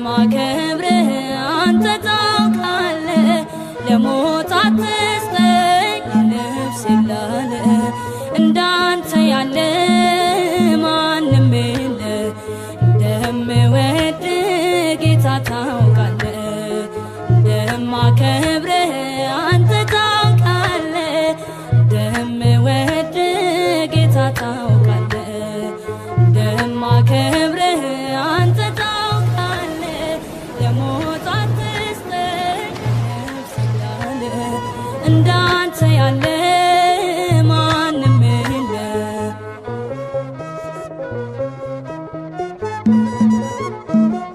እንደማከብርህ አንተ ታውቃለህ። ለሞት አትስጠኝ ነፍሴን ላለ፣ እንዳንተ ያለ ማንም የለ። እንደምወድ ጌታ ታውቃለህ።